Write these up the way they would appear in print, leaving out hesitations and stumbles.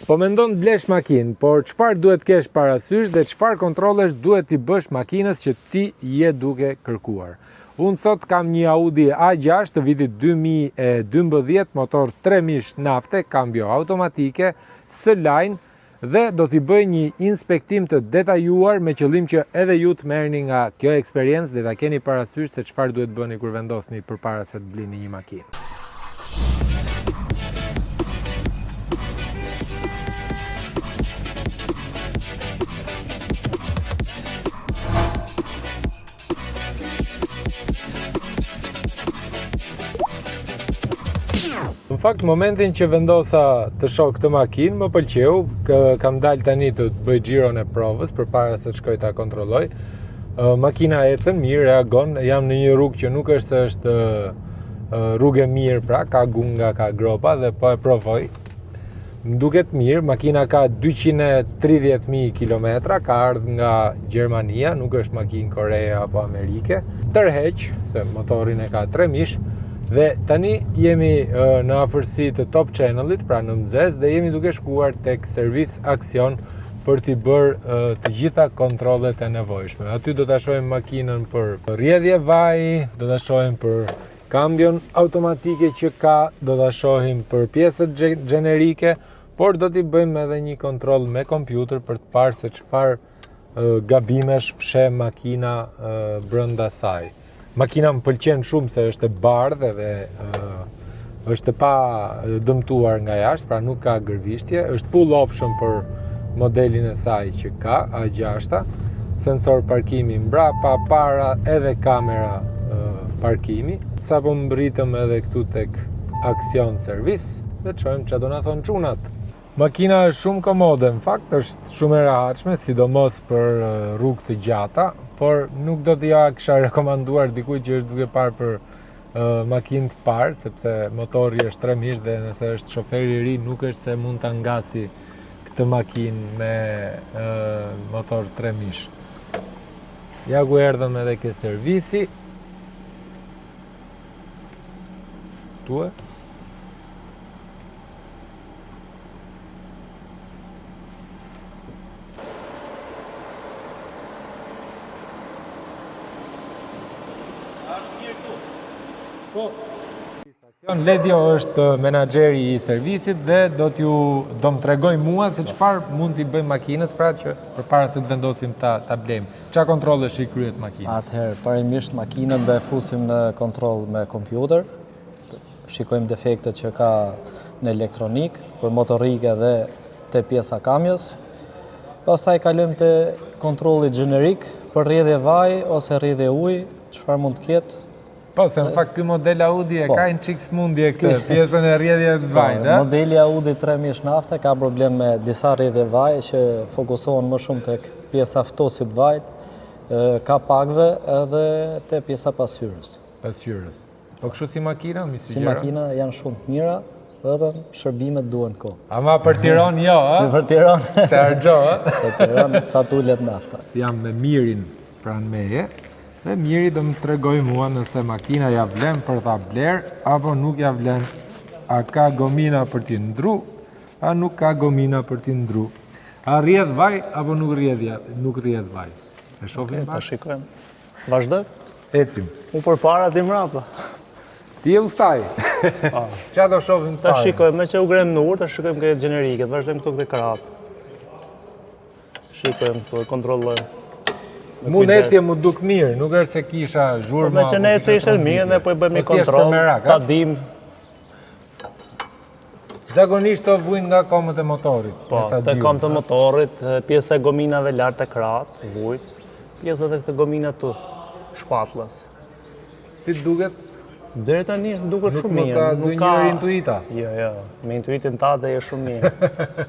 Po mendon të blesh makinë, por çfarë duhet të kesh parasysh dhe çfarë kontrollesh duhet t'i bësh makinës që ti je duke kërkuar. Unë sot kam një Audi A6 të vitit 2012, motor 3 mijësh nafte, kambio automatike, S-Line dhe do t'i bëj një inspektim të detajuar me qëllim që edhe ju të merrni nga kjo eksperiencë dhe ta keni parasysh se çfarë duhet bëni kur vendosni përpara se të blini një makinë. Në fakt, momentin që vendosa të shoh këtë makinë, më pëlqeu, kë, kam dalë tani të bëj xhiron e provës përpara se të shkoj ta kontrolloj. Ë, Makina ecën mirë, reagon, jam në një rrugë që nuk është se është ë, rrugë e mirë, pra ka gunga, ka gropa dhe po e provoj. Më duket mirë, makina ka 230.000 km, ka ardhur nga Gjermania, nuk është makinë Koreje apo Amerike. Tërheq, se motorin e ka 3 mijësh, dhe tani jemi ë, në afërsi të Top Channelit, pra në Mëzez, dhe jemi duke shkuar tek Servis Aksion për t'i bërë ë, të gjitha kontrollet e nevojshme. Aty do ta shohim makinën për rrjedhje vaji, do ta shohim për kambion automatike që ka, do ta shohim për pjesët gjenerike, por do t'i bëjmë edhe një kontroll me kompjuter për të parë se çfarë ë, gabimesh fsheh makina ë, brenda saj. Makina më pëlqen shumë se është e bardhë dhe ë, është e pa dëmtuar nga jashtë, pra nuk ka gërvishtje, është full option për modelin e saj që ka, A6-a, sensor parkimi mbrapa, para, edhe kamera ë, parkimi. Sapo mbritëm edhe këtu tek Aksion Service dhe të shohim çfarë do na thon çunat. Makina është shumë komode, në fakt është shumë e rehatshme, sidomos për ë, rrugë të gjata, por nuk do t'ja kisha rekomanduar dikujt që është duke parë për ë, makinë të parë, sepse motori është 3 mijësh dhe nëse është shofer i ri nuk është se mund ta ngasi këtë makinë me ë, motor 3 mijësh. Ja ku erdhëm edhe ke servisi. Tue. Është mirë këtu. Po. Ledio është menaxheri i servisit dhe do t'ju do më tregoj mua se çfarë mund t'i bëjmë makinës, pra që përpara se të vendosim ta ta blejmë. Çfarë kontrollesh i kryet makinës? Atëherë, parimisht makinën do e fusim në kontroll me kompjuter, shikojmë defektet që ka në elektronik, për motorike dhe te pjesa kambios. Pastaj kalojmë te kontrolli gjenerik për rrjedhje vaj ose rrjedhje ujë, çfarë mund të ketë. Po, se në fakt ky model Audi e Po. ka një çik smundje këtë pjesën e rrjedhje të Po, vajit, ë? modeli Audi 3000 nafte ka problem me disa rrjedhje vaj që fokusohen më shumë tek pjesa ftohësit vajit, e, kapakëve edhe te pjesa pasqyrës. Pasqyrës. Po kështu si makina, mi Si makina janë shumë të mira, vetëm shërbimet duhen kohë. Ama për Tiron jo, ë? Për Tiron, Se harxho, ë? për Tiron sa tulet nafta. Jam me Mirin pranë meje dhe Miri do më tregoj mua nëse makina ja vlen për ta bler apo nuk ja vlen. A ka gomina për t'i ndru, a nuk ka gomina për t'i ndru. A rrjedh vaj apo nuk rrjedh, ja, nuk rrjedh vaj. E shohim Ta bashkë? shikojmë. Vazhdoj. Ecim. U përpara ti mrapa. Ti je ustaj. Qa do shohim Ta parë? shikojmë, me që u grem në urë, ta shikojmë këtë gjeneriket, vazhdojmë këtu këtë krahat. Shikojmë këtu, e kontrollojmë. Me Mu në kujdes. ecje mu duk mirë, nuk është se kisha zhurma. Po me që apo në kisha ecje ishte mirë, ne po i bëjmë një Po thjesht për kontroll, merak, ta a? dim. Zakonisht to vujnë nga komët e motorit. Po, me sa te di kom unë, të motorit, e, pjesa e gominave lart e krahat, vujt, pjesa edhe këtë gomina të shpatllës. Si të duket? Deri tani duket Nuk shumë më mirë. ka Nuk gënjyer intuita. Jo, jo, me intuitën tate je shumë mirë.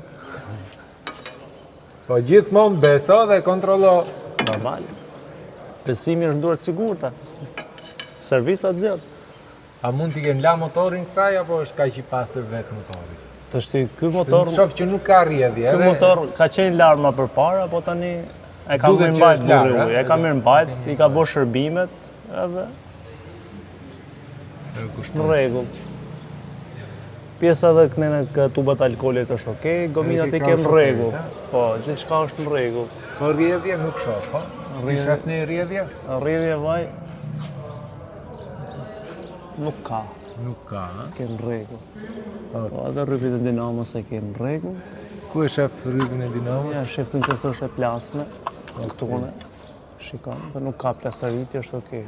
Po gjithmonë beso dhe kontrollo. Normal. Besimi është në duar të sigurta. Servisat zgjat. A mund t'i kenë la motorin kësaj apo është kaq i pastër vetë motori? Të shti, ky motor, Të shoh që nuk ka rrjedhje. ky edhe- motor ka qenë larë ma përpara, po tani e ka Duket mirë që mbajt është burri larë, ujë, a? e ka mirë mbajt, i ka bo shërbimet, edhe E, kushton. në rregull. Pjesa edhe këne në tubat alkoolit është okej, gominat i ke në rregull. Po, gjithçka është në rregull. Po rrjedhje nuk shoh, po? Ti shef një rrjedhje? Rrjedhje vaj nuk ka. Nuk ka, ha? Ke në rregull. Po, edhe rrypin e dinamos e ke në rregull. Ku e shef rrypin e dinamos? Ja, shef në qoftë se është e plasme, këtu në. Shikon, dhe nuk ka plasaritje, është okej.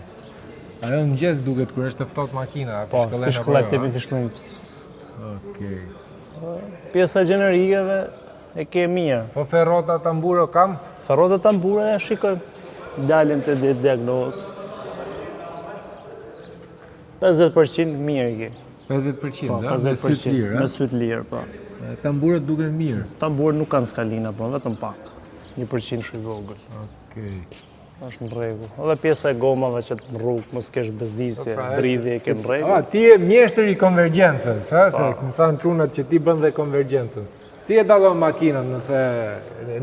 Ajo në mëngjes duket kur është e ftohtë makina, po, fishkëllen apo jo? Po, tepi fishkëllen. Okej. Pjesa e gjenerikeve e ke mirë. Po ferrota tamburo kam? Ferrota tamburo e shikojmë. Dalim te diagnozë. 50% mirë i ke. 50%, po, 50%, me sy të lirë, po. Tamburët duken mirë. Tamburët nuk kanë skalina, po, vetëm pak. 1% shumë i vogël. Okej. Është në rregull. Edhe pjesa e gomave që në rrugë mos kesh bezdisje, po, pra, dridhje ke në rregull. Ah, ti je mjeshtër i konvergjencës, ha, se po. më thanë çunat që ti bën dhe konvergjencën. Si e dallon makinën nëse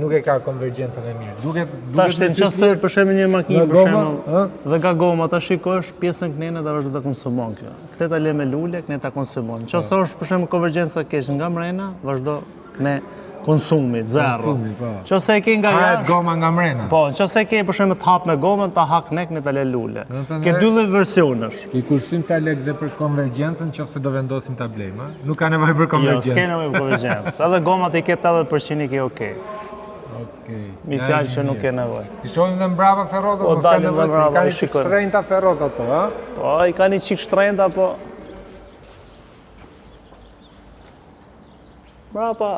nuk e ka konvergjencën e mirë? Duket duket Tash në qoftë se për shembull një makinë për shembull dhe nga goma ta shikosh pjesën kënene dhe vazhdo ta konsumon kjo. Këtë ta le me lule, këne ta konsumon. Në qoftë se po. është për shembull konvergjenca keq nga mrena, vazhdo Këne konsumi, zero. Konsumi, po. Qoftë se e ke nga jashtë... Hahet goma nga mrena. Po, në qoftë se e ke për shembull të hap me gomën, ta ha këne, këne ta le lule. Ke dy lloj versionesh. I kursim ca lek dhe për konvergjencën, qoftë se do vendosim ta blejmë, Nuk ka nevojë për konvergjencë. Jo, s'ke nevojë për konvergjencë. Edhe gomat i ke 80% i ke okej. Okej. Me fjalë që nuk ke nevojë. I shohim dhe mbrapa ferrotat, po, s'ka nevojë, i ka një çikë shtrenjta ferrotat ato, a? Po, i ka një çikë shtrenjta, po... Mbrapa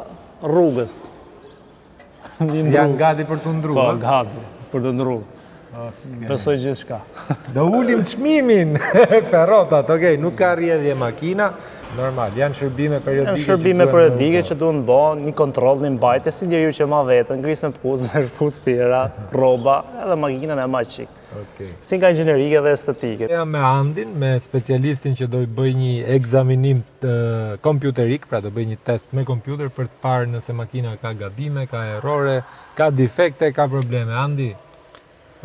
rrugës. Janë gati për të ndru. Po, gati për të ndru. Besoj gjithçka. Do ulim çmimin, ferrotat, okej, nuk ka rrjedhje makina, normal, janë shërbime periodike. Janë shërbime periodike që duhen bo, një kontroll, një mbajtje, si njeriu që ma vetën, grisën këpucë, me këpucë tjera, rroba, edhe makinën e ma çik. Okej. Si nga inxhinierike dhe estetike. Jam me Andin, me specialistin që do i bëj një ekzaminim të kompjuterik, pra do bëj një test me kompjuter për të parë nëse makina ka gabime, ka errore, ka defekte, ka probleme. Andi,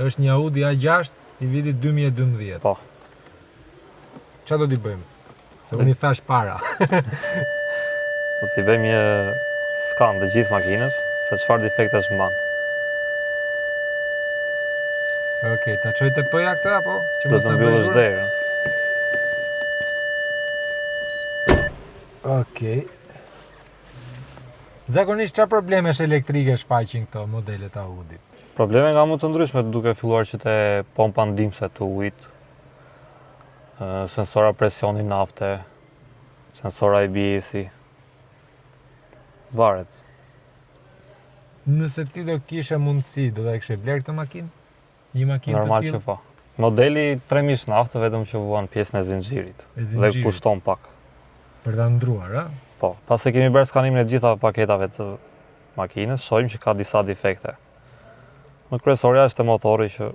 është një Audi A6 i vitit 2012. Po. Ça do t'i bëjmë? Se unë i thash para. Do t'i bëjmë një skan të gjithë makinës, se çfarë defektesh mban. Okej, ta çoj te P-ja këtë apo? Që Do të mbyllësh derën. Okej. Zakonisht çfarë problemesh elektrike shfaqin këto modelet Audi? Probleme nga më të ndryshme duke filluar që te pompa ndihmëse të ujit, sensora presioni nafte, sensora ABS-i, varet. Nëse ti do kishe mundësi, do ta kishe blerë këtë makinë? Një makinë të tillë? Normal që po. Modeli tremijësh naftë vetëm që vuan pjesën e zinxhirit dhe kushton pak. Për ta ndruar, a? Po, pasi kemi bërë skanimin e gjitha paketave të makinës, shohim që ka disa defekte. Më kryesorja është te motori që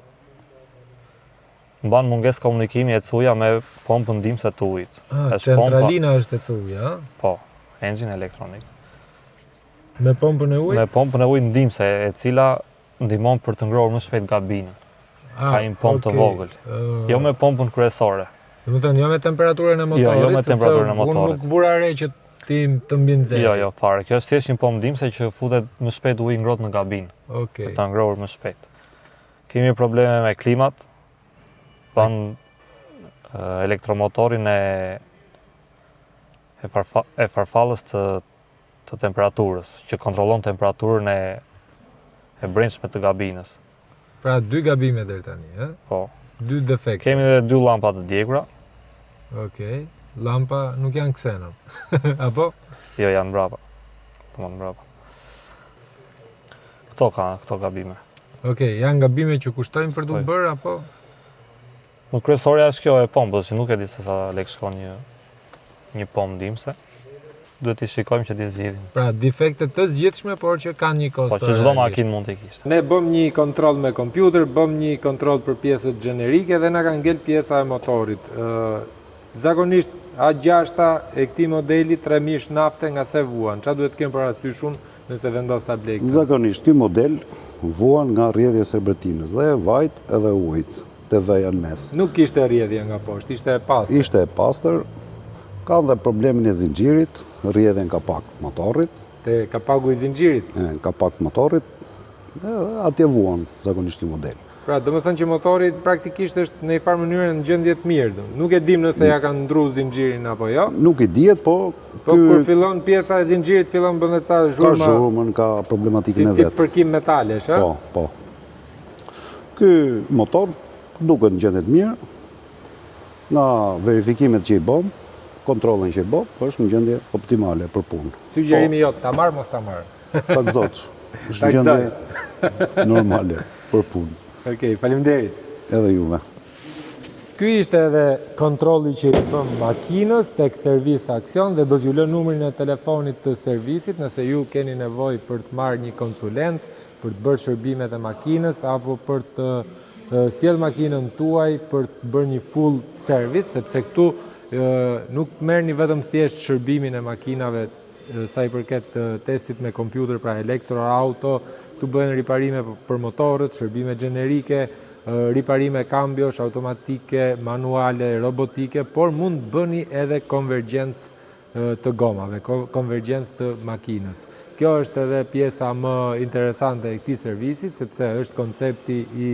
Mban mungesë komunikimi ECU-ja me pompën ndihmëse të ujit. Ah, është centralina pompa... është ECU-ja, a? Po, engine elektronik. Me pompën e ujit? Me pompën e ujit ndihmëse, e cila ndihmon për të ngrohur më shpejt kabinën. Ah, Ka një pompë okay. të vogël. Uh... Jo me pompën kryesore. Domethënë, jo me temperaturën e motorit, jo, jo me temperaturën e motorit. Unë nuk vura re që ti të mbinxehej. Jo, jo, fare. Kjo është thjesht një pompë ndihmëse që futet më shpejt uji i ngrohtë në kabinë. Okej. Okay. Për ta ngrohur më shpejt. Kemi probleme me klimat, ban elektromotorin e e, farfa, e farfallës të, të temperaturës, që kontrollon temperaturën e e brendshme të kabinës. Pra dy gabime deri tani, ë? Po. Dy defekte. Kemi edhe dy llampa të djegura. Okej. Lampa nuk janë xenon. Apo? Jo, janë mbrapa. Tamam mbrapa. Këto ka, këto gabime. Okej, okay, janë gabime që kushtojnë për t'u bërë apo? Më kryesorja është kjo e pompës, që nuk e di se sa lek shkon një një pompë ndihmëse. Duhet t'i shikojmë që t'i zgjidhim. Pra, defekte të zgjidhshme, por që kanë një kosto. Po që çdo makinë mund të kishte. Ne bëm një kontroll me kompjuter, bëm një kontroll për pjesët gjenerike dhe na ka ngel pjesa e motorit. Ë Zakonisht A6 e këtij modeli tremijësh nafte nga se vuan. Ça duhet të kem parasysh unë nëse vendos ta blej këtë? Zakonisht ky model vuan nga rrjedhja e serpentinës dhe e vajit edhe ujit te V-ja në mes. Nuk kishte rrjedhje nga poshtë, ishte e pastër. Ishte e pastër. Ka dhe problemin e zinxhirit, rrjedhjen kapak motorit. Te kapaku i zinxhirit? E, kapak motorit, edhe atje vuan zakonisht ky model. Pra, domethënë që motori praktikisht është në një farë mënyre në gjendje të mirë. Nuk e dim nëse ja kanë ndru zinxhirin apo jo. Nuk i dihet, po... Po kur fillon pjesa e zinxhirit, fillon bën dhe ca zhurma... Ka zhurmën, ka problematikën e vet. Si tip fërkim metalesh, a? Po, po. Ky motor duket në gjendje të mirë, nga verifikimet që i bëm, kontrollin që i bëm, është në gjendje optimale për punë. Sugjerimi po. jot, ta marr, mos ta marr? Ta gëzosh, është në gjendje normale për punë. Okej, faleminderit. Edhe juve. Ky ishte edhe kontrolli që i bëm makinës tek Servis Aksion dhe do t'ju lë numrin e telefonit të servisit nëse ju keni nevojë për të marrë një konsulencë, për të bërë shërbimet e makinës apo për të sjellë makinën tuaj për të bërë një full service, sepse këtu nuk merrni vetëm thjesht shërbimin e makinave sa i përket testit me kompjuter, pra elektro, auto, këtu bëhen riparime për motorët, shërbime gjenerike, riparime kambiosh, automatike, manuale, robotike, por mund të bëni edhe konvergjencë të gomave, konvergjencë të makinës. Kjo është edhe pjesa më interesante e këtij servisi, sepse është koncepti i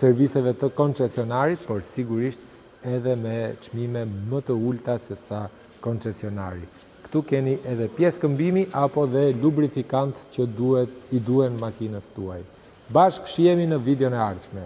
serviseve të koncesionarit, por sigurisht edhe me çmime më të ulëta se sa koncesionari. Këtu keni edhe pjesë këmbimi apo dhe lubrifikant që duhet i duhen makinës tuaj. Bashkë shihemi në videon e ardhshme.